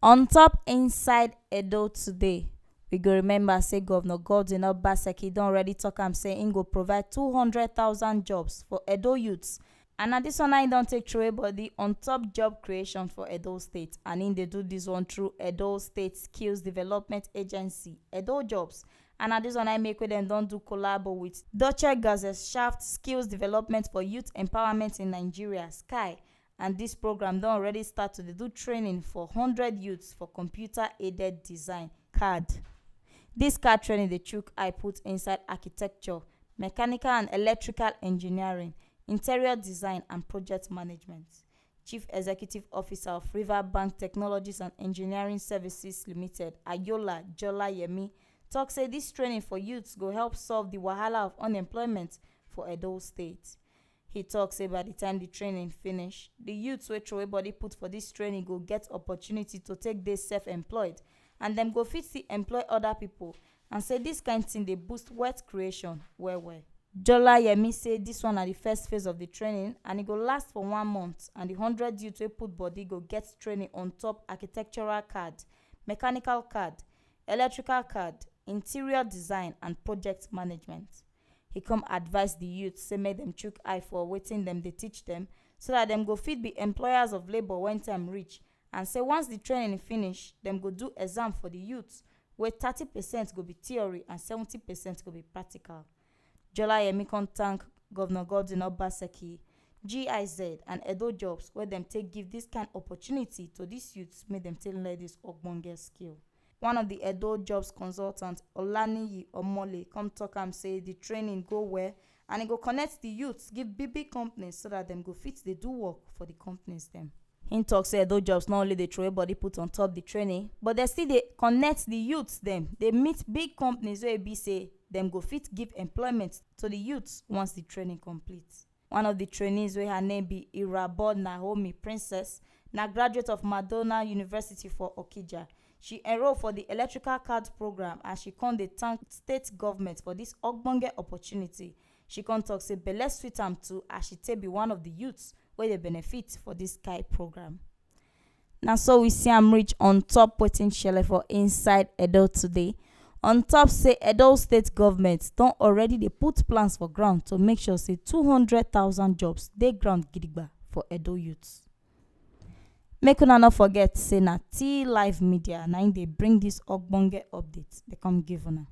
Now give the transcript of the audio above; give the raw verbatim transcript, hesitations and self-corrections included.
On top inside Edo today, we go remember say Governor Godwin Obaseki don already talk am say im go provide two hundred thousand jobs for Edo youths. And na this one I don take throw body on top job creation for Edo State, and im dey do this one through Edo State Skills Development Agency, Edo Jobs. And na this one I make wey dem don do collabo with Deutsche Gesellschaft Skills Development for Youth Empowerment in Nigeria, sky. And this program don already start to dey do training for hundred youths for computer aided design, cad. This cad training dey chook eye put inside architecture, mechanical and electrical engineering, interior design and project management. Chief Executive Officer of River Bank Technologies and Engineering Services Limited, Ayola Jola Yemi, talk say this training for youths go help solve the wahala of unemployment for Edo State. He talk say by the time the training finish, the youths wey throway body put for this training go get opportunity to take dey self-employed, and dem go fit still employ other people, and say this kind thing dey boost wealth creation well well. Jola Yemi say this one na the first phase of the training, and e go last for one month, and the hundred youth wey put body go get training on top architectural cad, mechanical cad, electrical cad, interior design and project management. He come advise the youth say make dem chook eye for wetin dem dey teach dem, so that dem go fit be employers of labour when time reach, and say once the training finish, dem go do exam for the youth, wey thirty percent go be theory and seventy percent go be practical. Jola Yemi come thank Governor Godwin Obaseki, G I Z and Edo Jobs wey dem take give this kind opportunity to these youths make dem take learn this ogbonge skill. One of the Edo Jobs consultants, Olaniyi Omole, come talk am say the training go well, and e go connect the youths give big big companies so that dem go fit dey do work for the companies dem. Him talk say Edo Jobs not only dey throw body put on top the training, but they still dey connect the youths dem. They meet big companies wey be say dem go fit give employment to the youths once the training complete. One of the trainees, wey her name be Irabo Naomi Princess, na graduate of Madonna University for Okija. She enroll for the electrical card program, and she come dey thank state government for this ogbonge opportunity. She come talk say belle sweet am too, as she take be one of the youths wey dey benefit for this sky program. Na so we see am reach on top wetin shele for inside Edo today. On top say Edo State government don already dey put plans for ground to make sure say two hundred thousand jobs dey ground gidigba for Edo youths. Make una no forget say na T Live Media na im dey bring this ogbonge update dey come give una.